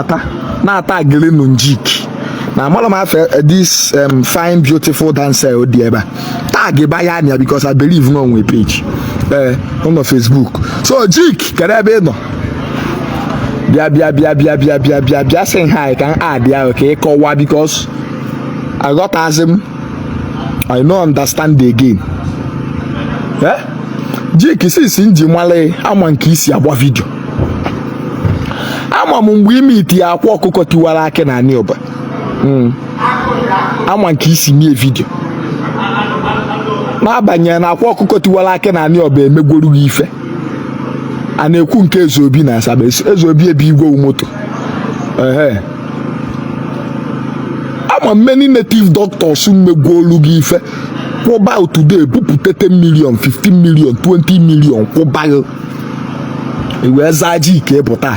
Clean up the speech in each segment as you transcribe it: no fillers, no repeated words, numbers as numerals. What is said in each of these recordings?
Ata na-ata agịrị nunjik na amara m afa this fine beautiful dancer dị ebe a tag ba ya anya because I believe na o nwe page ee ọ nọ Facebook. So Jik, kedu ebe ị nọ? Bịa bịa bịa bịa bịa bịa bịa bịa sị hi ka m add ya ka ị kọwaa because aghọtazi m, I no understand again. Eh, Jik, since m ji mara ama nke isi agba video, ama m mgbe ime iti ya akwa ọkụkọ tiwara akị na anị ọba. Ama nke isi mie video n'agbanyeghị na akwa ọkụkọ tiwara akị na anị ọba emegworu gị ife a na-ekwu nke Ezeobi na Asaba. Ezeobi ebe igwe moto. Ehe, ama many native doctors megwolu gị ife kwụba today bupụta 10 million, 15 million, 20 million kwụba gị wee zaa Jik pụta.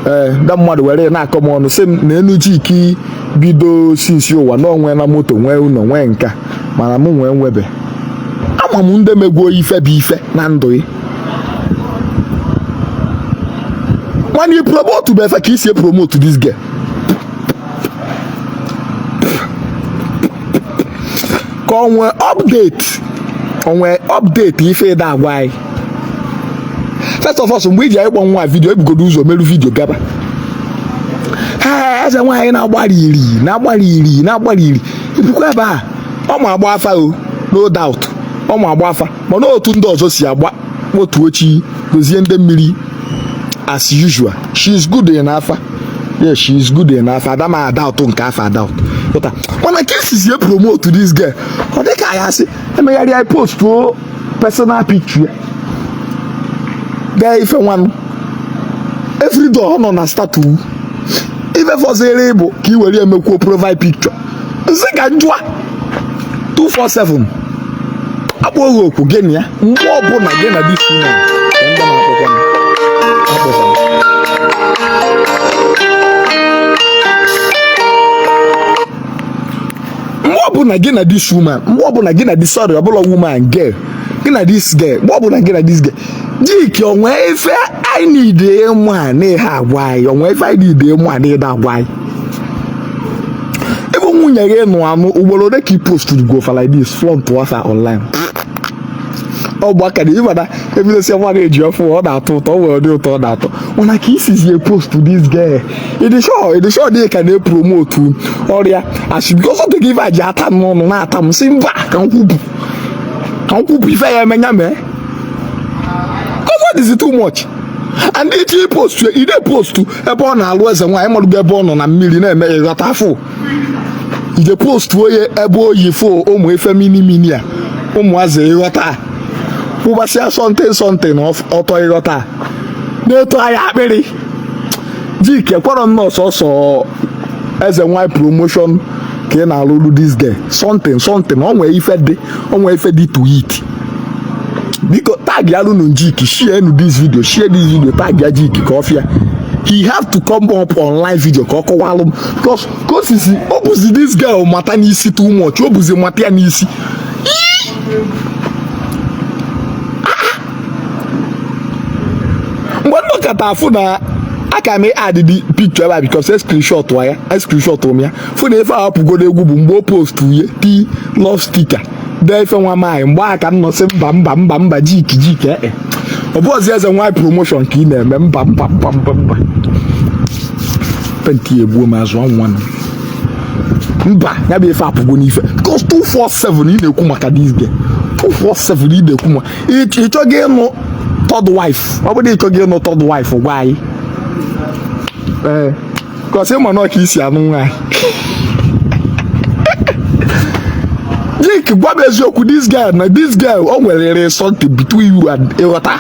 Ee, ndị mmadụ were na-akọ m ọnụ sị m na enu Jik bido since ụwa na onwe na moto nwee ụlọ nwee nka, mana mụ nwee nwebe. Ama m ndị megwuo ife bụ ife na ndụ gị, mana i promote bụ efe ka isi promote this girl ka o nwee update, o nwee update ife ịda agwa anyị. First of all, mgbe iji ịkpọ nwa video, ebugodo ụzọ merụ video gaba ha eze nwaanyị na-agbari iri na-agbari iri na-agbari iri ibukwa ebe a. Ọ ma agba afa o, no doubt, ọ ma agba afa, mana otu ndị ọzọ si agba otu ochi dozie ndị mmiri as usual. She is good in afa. Yes, she is good in afa. Ada ma doubt nke afa doubt pụta, mana ka esizi promote this girl, ọ dị ka ya sị emegharịa post o personal picture dee ife nwanụ everyday ọ nọ na status. Ife fọziri bụ ka ị were emekwuo profile picture nsị ka njụa 247 akpọghị okwu gị na ya mgbe ọbụla gị na this woman ka ndị na-akpọkwa m akpọkwa m. Mgbe ọbụla gị na this woman, mgbe ọbụla gị na this, sorry, ọbụla woman, girl, gị na this girl, mgbe ọbụla gị na this girl Jik, o nwee ife anyị need ịmụ a na ihe agwa anyị, o nwee ife anyị need ịmụ a na ịda agwa anyị. Ebe nwunye gị nụ anụ ugboro ole ka ị post go for like this front wafa online ọgbakọ na ịbada ebidosi nwa na-eji ọfụ ọ na-atọ ụtọ, o nwere ụdị ụtọ ọ na-atọ, mana ka isizi post this girl, ịdị sure, ịdị sure dị ka na-epromote ọrịa asị because ọ dị gị ife a ji ata m n'ọnụ na-ata m sị mba ka m kwupụ ka m kwupụ ife ya emenya mee because what is too much and iji post ide post ebe ọ na-alụ eze nwaanyị malụgo ebe ọ nọ na mmiri na-eme ịghọta afọ ije post onye ebe oyi fo ụmụ ife mini mini a ụmụazị ịghọta kwụbasịa something something ọtọ ịghọta na-eto anyị akpịrị. Jik, ekwerọ nnọọ sọsọ eze nwanyị promotion ka ị na-alụlụ this girl something something, o nwee ife dị, o nwee ife dị to it. Biko tag ya lụnụ Jik, share nu this video, share this video, tag ya Jik ka ọ fịa. He have to come up on live video ka ọ kọwalụ m because ka o sisi o buzi this girl mata n'isi too much, o buzi mata ya n'isi. Mgbe m nọkọta afụ na aka m add the picture ebe a because e screenshot ya, e screenshot m ya fụ na ife ahapụgodo egwu bụ mgbe o post uye ti love sticker dee ife nwa maanyị. Mgbe aka m nọ sị mba mba mba mba Jik Jik ee ọ bụghịzi eze nwaanyị promotion ka ị na-eme mba mba mba mba mba penti egbuo m azụ ọnwa mba ya bụ ife apụgo n'ife because 247 ị na-ekwu maka this girl 247 ị na-ekwu ma ị chọghị ịnụ third wife, ọ bụrụ ị chọghị ịnụ third wife gwa anyị ee cause ịma nọ ka isi anụ nwaanyị. Jik, gwa m eziokwu, this girl na this girl o nwere something between you and ịghọta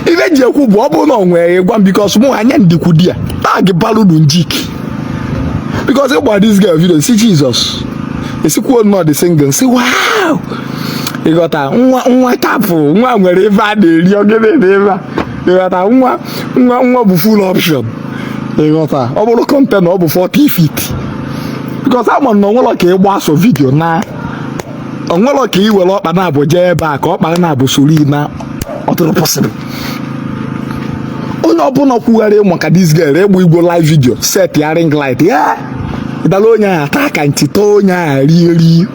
ife ji ekwu bụ ọ bụrụ na o nwere gwa m because mụ anya ndikwu di ya tag balụnụ Jik because ịgba this girl video si Jesus esikwuo nnọọ the single si wow ịghọta nwa nwa tapụ nwa nwere ebe a na-eri ogene na ebe a ịghọta nwa nwa nwa bụ full option ịghọta ọ bụrụ container ọ bụ 40 feet because ama na onwere ka ịgba asọ video na onwere ka ị were ọkpa na-abụ jee ebe a ka ọkpa na-abụ soro na ọ dịrọ possible. Onye ọbụla kwugharị maka this girl, egbu igwe live video, set ya ring light ya dala onye ahụ, ata aka ntị, tọọ onye ahụ, rie rie,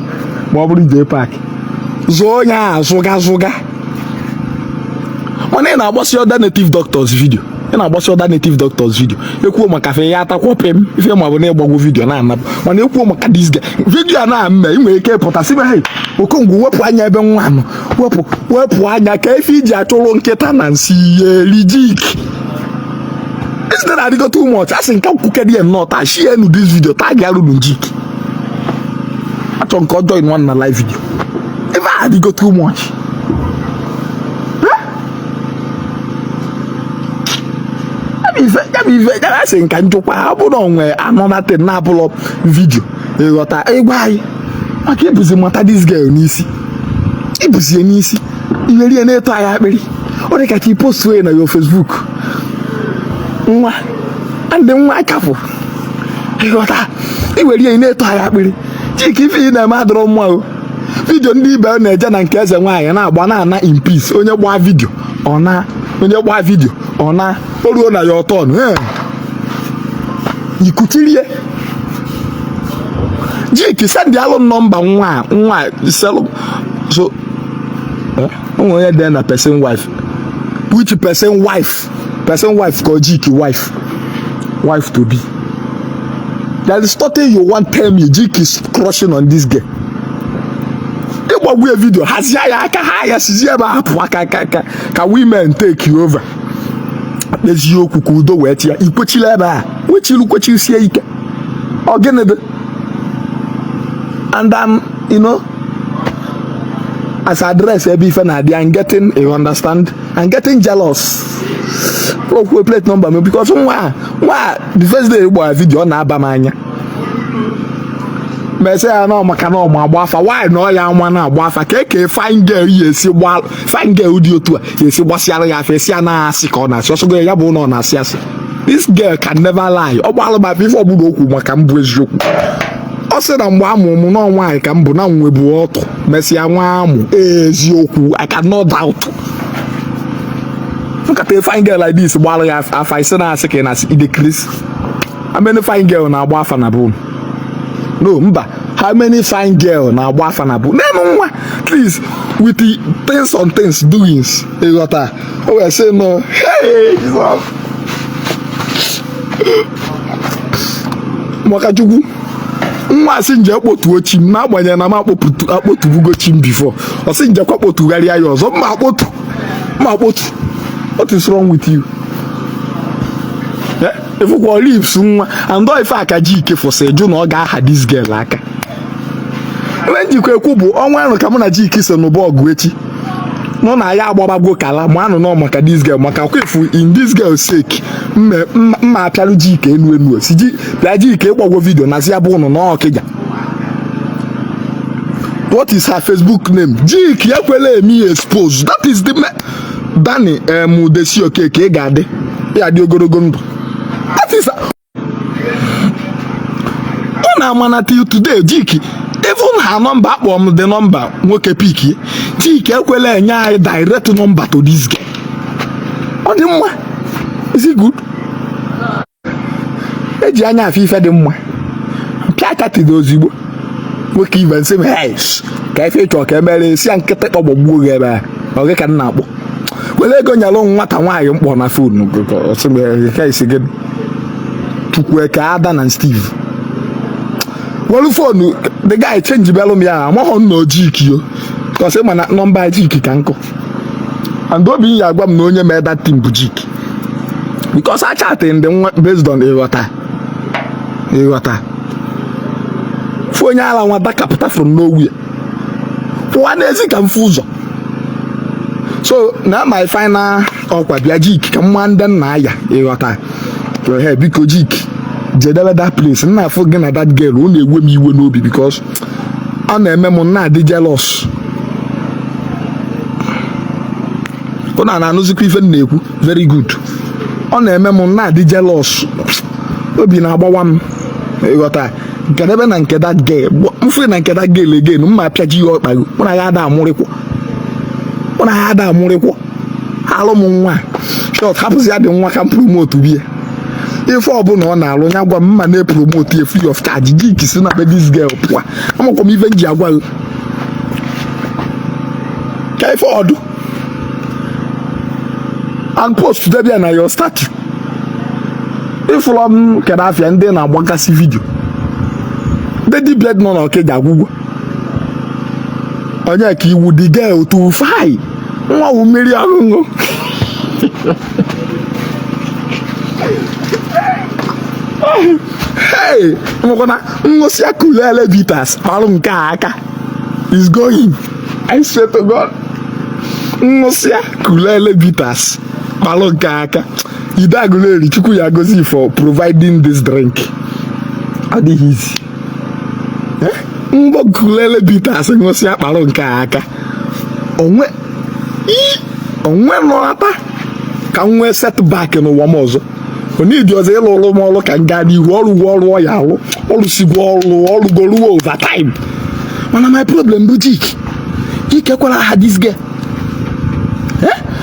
ma ọ bụrụ jee park zụọ onye ahụ, zụga zụga. Mana ị na-agbasi other native doctors video, ị na-agbasi other native doctors video, ekwuo maka fe ya atakwa pem ife, ma bụ na ịgbagwo video na-anapụ. Mana ekwuo maka this girl, video a na-mme, ị nwere ike ịpụta sị, "Hey, Okongwu, wepụ anya ebe nwa nọ, wepụ, wepụ anya ka efe iji achụrụ nkịta na nsị ihe rijik." This thing adịgo too much. A sị nke kwukere ya nnọọ taa, share nu this video, tag ya ruru Jik. Achọ nke ọ join one na live video. Ife a adịgo too much. Ya bụ ife ya asị nka njụkwa. Ọ bụrụ na o nwee another thing na-abụlọ video, ịghọta, ịgwa anyị, maka ibuzi mata this girl n'isi, ibuzie n'isi iwerie na-eto anyị akpịrị. Ọ dị ka ka i post na your Facebook, nwa ndị nwa akafụ, ịghọta, iwerie na-eto anyị akpịrị. Chika, ife ị na-eme adọrọ mma o. Video ndị ibe na-eje na nke eze nwaanyị na-agba na-ana in peace. Onye gbaa video ọ na, onye gbaa video ọ na, o ruo na ya ọtọn ikuchirie. Jik, send alụ nọmba nwa nwa selụ. So onwe onye dị na person wife, which person wife? Person wife ka Jik wife, wife to be. There is nothing you want tell me. Jik is crushing on this girl. Ịgbagbu ya video, hazie ya aka ha, ya sizie ebe a pụọ, aka aka aka ka women take you over, eziokwu ka udo wee tia. Ikwechila ebe a, kwechilu, kwechisie ike. Ọ gịnị dị? And as address ebe ife na-adị, I'm getting, you understand, I'm getting jealous. Okwu plate number m, because nwa nwa the first day gbara video, ọ na-aba m anya mese ya na maka na ọma agba afa. Why na ọ ya nwa na-agba afa ka eke fine girl ya esi gba, fine girl dị otu a ya esi gbasịara ya afa, esi ya na-asị ka ọ na-asị ọsọgo ya bụ na ọ na-asị asị. This girl can never lie. Ọ gbalụ m afa, ife ọbụla okwu maka m bụ eziokwu. Ọ sị na mgbe amụ m nọọ nwaanyị ka m bụ na nwebu ọtụ, mesịa nwa amụ eziokwu. I cannot doubt. Look at a fine girl like this gbalụ ya afa, isi na-asị ka ị na-asị ide Chris. How many fine girl na-agba afa na bụ no mba? How many fine girl na-agba afa na bụ nenu nwa? Please, with the things on things doings, ịghọta, o wee sị no. Hey, Jesus, maka Chukwu, nwa asị nje kpotuo chi m, n'agbanyeghị na m akpotubugo chi m before. Ọ sị njekwa kpotugharịa ya ọzọ, mma akpotu, mma akpotu. What is wrong with you? Ịfụkwa lips nwa and ife aka ji ike fụsị jụ na ọ ga-aha this girl aka. Ebe njikwa ekwu bụ ọnwa ahụ ka mụ na Jike so n'ụba ọgụ echi nọ na ya agbabagwo kala ma anụ nọ maka this girl, maka kwefu in this girl sake mma apịarụ Jike enu enu si ji bịa. Jike ịgbagwo video na si ya bụ ụnụ n'Ọkịja. What is her Facebook name? Jike ekwela eme expose. That is the Danny Desi Okeke. Ị ga-adị, ya dị ogologo ndụ. That is ọ na-ama na till today, Jike, even her number, akpọ m the number, nwoke pick. Jike ekwela enye anyị direct number to this girl. Ọ dị mma? Is it good? Eji anya afọ ife dị mma mpịa aka tido ozigbo. Nwoke ibe nsị m, hey, ka ife ịchọ ka emere esi ya nkịtị kpọgbọgbuo gị ebe a. Ọ gị ka m na-akpọ, were ego nyalụ nwata nwaanyị mkpọ na phone ka isi gịnị? Chukwueke Ada na Steve were phone the guy change belụ m ya. Amaghọ m na Ojiki yo, because ịma na nọmba Jiki ka nkụ and obi ya agwa m na onye mee that thing bụ Jiki, because a chatị ndị nwa based on, ịghọta, ịghọta, fụ onye ala nwa dakapụta from nowhere pụwa n'ezi ka m fụ ụzọ. So na my final ọkwa bịa Jik ka mma ndị nna ya, ịghọta. Ehe, biko Jik, jedebe that place nna afụ gị na that girl. Ọ na-ewe m iwe n'obi because ọ na-eme m na-adị jealous. Ọ na-anụzikwa ife m na-ekwu very good. Ọ na-eme m na-adị jealous, obi na-agbawa m, ịghọta. Kedebe na nke that girl mfe na nke that girl again, mma apịaji ya ọkpa. Mụ na ya ada amụrịkwọ, mụ na ya ada amụrịkwọ. Alụ m nwa short, hapụzi ya dị nwa ka m promote bie ife ọbụla ọ na-alụ ya gwa m mma na-epromote ya free of charge. Jik si na be this girl pụa, amakwa m ife m ji agwa gị ka ife ọdụ and post debia na your status. Ịfụlọ m kedu afịa ndị na-agbagasị video ndị dibịa nọ n'Ọkịja agwụgwọ onye ka iwu the girl to fine nwa wụ mmiri ọṅụṅụ. Hey, nwekwana ṅụsịa kulele bitters kparụ nke a aka is going. I swear to God, ṅụsịa kulele bitters kparụ nke a aka. Ide Aguleri, Chukwu ya gozi for providing this drink. Adịghị easy. Mgbọ kulele bitters ṅụsịa kparụ nke a aka onwe onwe nọrọta ka m nwee setback n'ụwa m ọzọ. Onidi ọzọ ịlụ ọrụ m ọrụ ka m gaa n'ihu ọrụ ugwo ọrụ ọ ya alụ ọrụsigwo ọrụ ọrụgoruo overtime. Mana my problem bụ Jik. Jik ekwela aha this girl.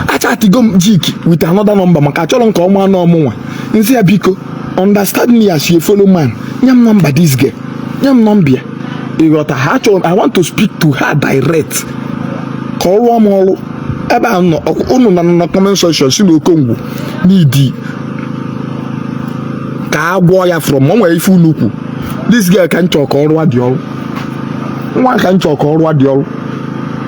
Achatigo m Jik with another number maka achọrọ m ka ọ maa na ọmụnwa nsị ya biko understand me as your fellow man, nye m nọmba this girl, nye m nọmba ya. Ịghọta ha achọrọ I want to speak to her direct ka ọ rụọ m ọrụ ebe a nọ. Unu na na comment section si na Okongwu n'idi ka a gwọọ ya from o nwere ife unu kwu. This girl ka m chọrọ ka ọ rụọ dị ọrụ nwa ka m chọrọ ka ọ rụọ dị ọrụ.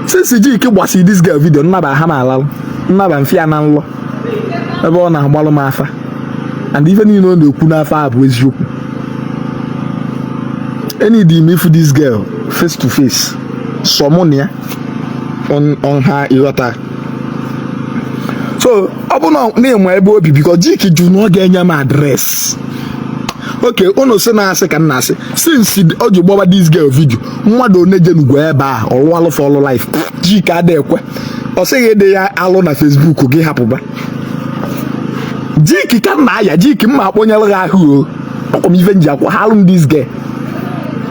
Since Jik gbasi this girl video nnaba ha na-alalụ nnaba mfịa na nlọ ebe ọ na-agbalụ m afa and ife niile ọ na-ekwu n'afa a bụ eziokwu. Enidi m ifu this girl face to face sọ mụ na ya on ha ịghọta. So ọ bụ na ịma ebe obi because Jik jụ na ọ ga-enye m address. Okay, unu sị na-asị ka m na-asị since o ji gbawa this girl video mmadụ one jenugwu ebe a ọlụalụ for ọlụ life. Jik ada ekwe ọ sịghị ịdị ya alụ na Facebook gị hapụba Jik ka m na-aya. Jik mma akpọnyere gị ahụ o ọkwa m ife nji akwa ha alụ m this girl.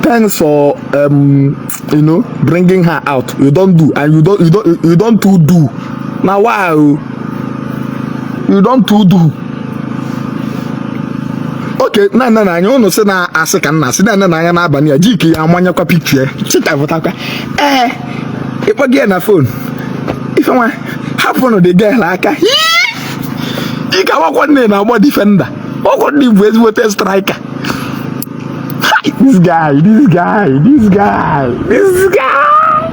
Thanks for you know, bringing her out. You don't do and you don't too do na wow, you don't too do. Okay, na na anya unu sị na asị ka m na-asị na na anya n'abalị ya Jik ya amanyekwa picture ya chitapụtakwa ee ịkpọ gị na phone ife nwa hapụnụ the girl aka. Jik agbakwa nne na-agba defender ọkwa ndị bụ ezigbote striker. This guy, this guy, this guy, this guy.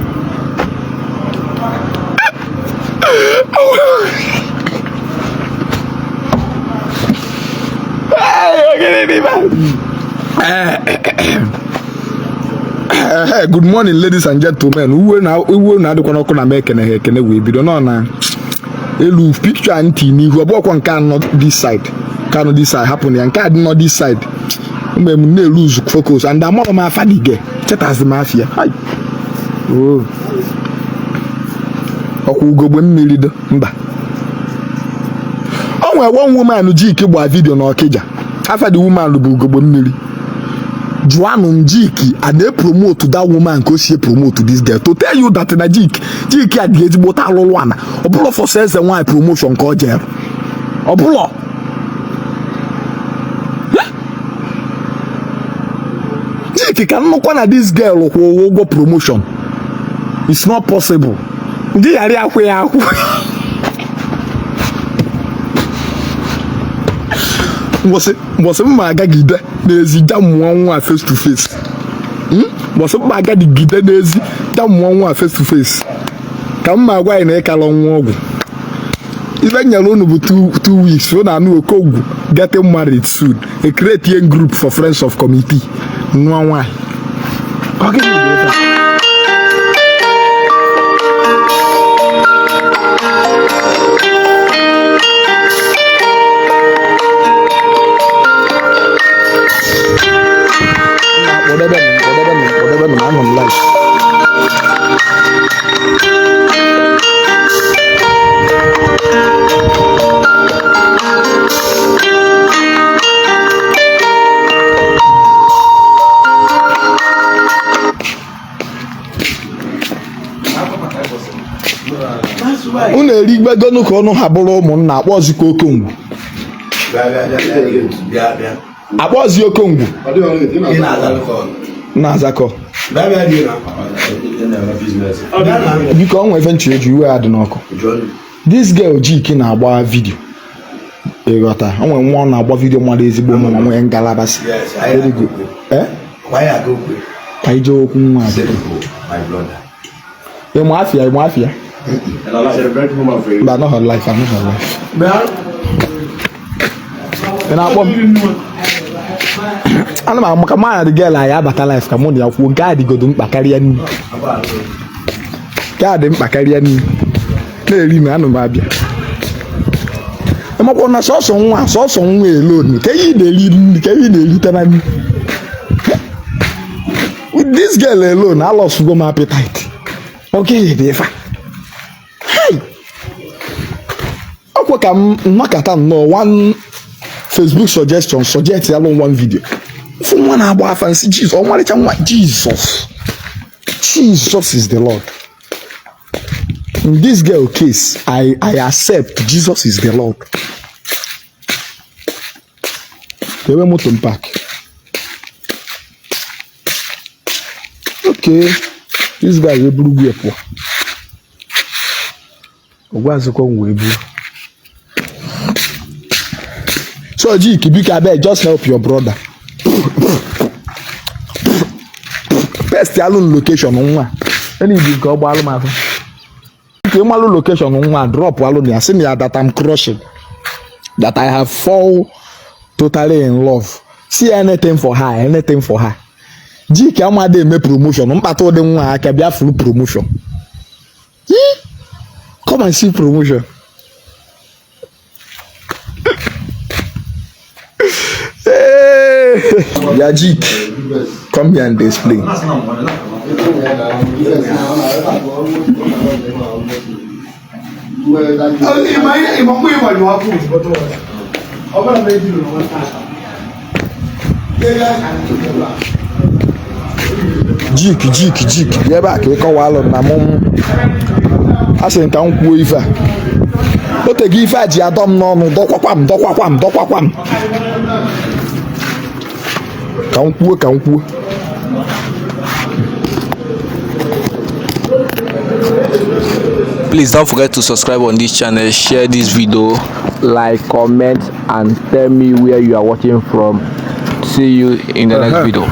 Hey, good morning ladies and gentlemen. Uwe na uwe na adịkwa n'ọkụ na m ekene ha ekene wee bido nọ na elu picture ntị n'ihu ọ bụkwa nke anọ this side nke anọ this side hapụ ya nke a dị nọ this side mgbe m na-elose focus and amarọ m afa dị ge chetazi m afịa ọkwa ugogbe mmiri do mba. O nwere one woman Jik gba video na Ọkịja afa the woman bụ ugogbe mmiri. Jụanụ m Jik a na-epromote that woman ka o si promote this girl to tell you that na Jik Jik a dị ezigbote alụlụ ana ọ bụrụ fọsọ eze nwaanyị promotion ka ọ jere ọ bụrụ Jik ka nnukwu na this girl kwụ ụgwọ promotion. It's not possible. Ndị ghara akwụ ya akwụ mbọsị mma agagide n'ezi ja mụọ nwa face to face. Mbọsị mma agagide n'ezi ja mụọ nwa face to face ka mma agwa anyị na ịkala nwa ọgwụ. Ife nyere unu bụ 2 weeks unu anụ Okongwu getting married soon. A create a group for friends of committee nwa nwaanyị. Eribegonu ka ọnụ ha bụrụ ụmụnna akpọzikwa okongwu akpọzi okongwu na-azakọ biko ọ nwe ife nche eji iwe adị n'ọkụ. This girl Jik na-agba video, ịghọta, o nwere nwa ọ na-agba video mmadụ ezigbo mma nwee ngalaba si very good. Eh? Ka ije okwu nwa ịmụ afịa ịmụ afịa mba anọghị live, anọghị live. Ị na-akpọ m ana m amaka ma the girl anyị abata live ka mụ na ya kwuo nke a dịgodo mkpa karịa nri nke a dị mkpa karịa nri na-eri na anụ m abịa ịmakwa na sọsọ nwa alone ka ihe na-eri nri ka ihe na-erite na nri. With this girl alone, I lost go my appetite. Okay, dị ife hey ọkwa ka m nnọkọta nnọọ one Facebook suggestion suggest ya lụ one video fụ nwa na-agba afa nsị Jesus ọmarịcha nwa Jesus Jesus is the Lord. In this girl case, I accept Jesus is the Lord. Ebe moto m park. Okay, this guy wee buru gị pụọ. Ọgwazikwa m wee buru. So Jik, biko abeg just help your brother. Paste alụ location nwa. Any dị nke ọ gbaalụ m afọ. Ka ị malụ location nwa drop alụ na ya sị na ya that I'm crushing that I have fall totally in love, see anything for her, anything for her. Jik amadị eme promotion mkpata ụdị nwa aka bịa furu promotion. Come and see promotion. Hey! Ya Jik, come here and explain. Jik Jik Jik bịa ebe a ka ị kọwalụ na mụ a sị ka m kwuo ife a o tego ife a ji adọ m n'ọnụ dọkwakwa m dọkwakwa m dọkwakwa m ka m kwuo ka m kwuo. Please don't forget to subscribe on this channel, share this video, like, comment, and tell me where you are watching from. See you in the next video.